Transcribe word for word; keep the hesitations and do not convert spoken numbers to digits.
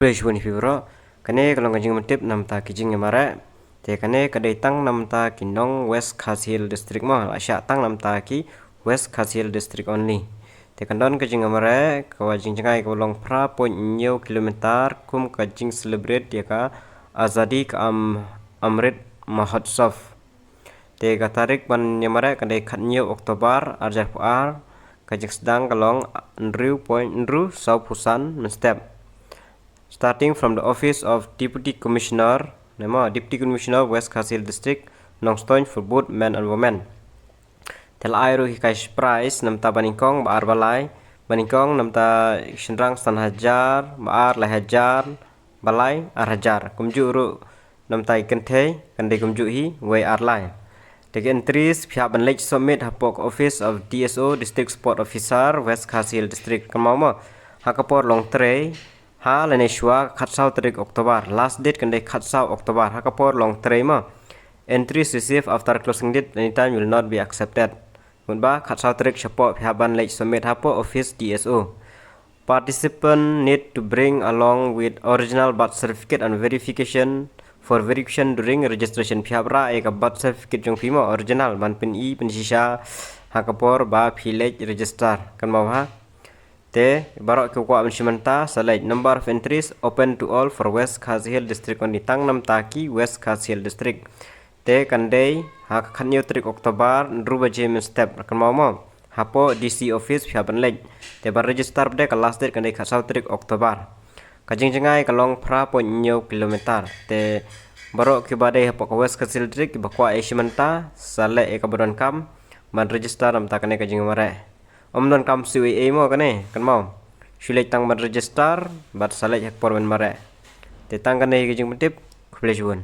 Khublei shibun ïa phi baroh. Kane ka long ka jingmyntip namta ki jingïamareh. Te kane ka dei tang namta ki nong West Khasi Hills District mo, la shah tang namta ki West Khasi Hills District only. Te kan don ka jingïamareh ka wa jingjngai ka wa long phra point hynñiew kilometer kum ka jing celebrate ïa ka Azadi ka Am Amrit Mahotsav. Te ka tarik ban ïamareh ka dei khathynñiew October arjar phuar, ka jingsdang ka long hynriew point hynriew saw phew san mynstep. Starting from the office of Deputy Commissioner, ne mo, Deputy Commissioner West Khasi Hills District, Nongstoiñ for both men and women. Te la ai ruh hi cash prize namta ba nyngkong ba ar ba lai, ba nyngkong namta shynrang san hajar, ba ar lai hajar, ba lai ar hajar. Kumjuh ruh namta i kynthei kan dei kumjuh hi wei ar lai. Te ki entries phi hap ban leit submit hapoh ka office of D S O, District Sport Officer, West Khasi Hills District. Kynmaw mo, ha ka por long trei ha lane shuwa ka khatsaw tarik October. Last date kan dei khatsaw October ha ka por long trei mo. Entries received after closing date anytime will not be accepted. Mut ba khatsaw tarik shapoh phi hap ban leit submit hapoh office D S O. Participant need to bring along with original birth certificate and verification for verification during registration. Phi hap rah ïa ka birth certificate jong phi mo, original, ban pyni pynshisha ha ka por ba phi leit register. Kynmaw ha. Te baroh ki kwah ban shim bynta sa leit. Number of entries open to all for West Khasi Hills District only. Tang namta ki West Khasi Hills District. Te kan dei ha ka khathynñiew tarik October, hynriew baje mynstep. Kynmaw mo, hapoh D C office phi hap ban leit. Te ban register pat de ka last date kan dei khatsaw tarik October. Ka jingjngai ka long phra point hynñiew kilometer. Te baroh kiba dei hapoh ka West Khasi Hills District kiba kwah ïa shim bynta sa leh ïa kaba donkam ban register namta kane ka jingmareh. Ym donkam shuh ei ei mo kane, kynmaw. Shu leit tang ban register bad sa leit ha ka por ban mareh. Te tang kane ka jingpyntip. Khublei shibun.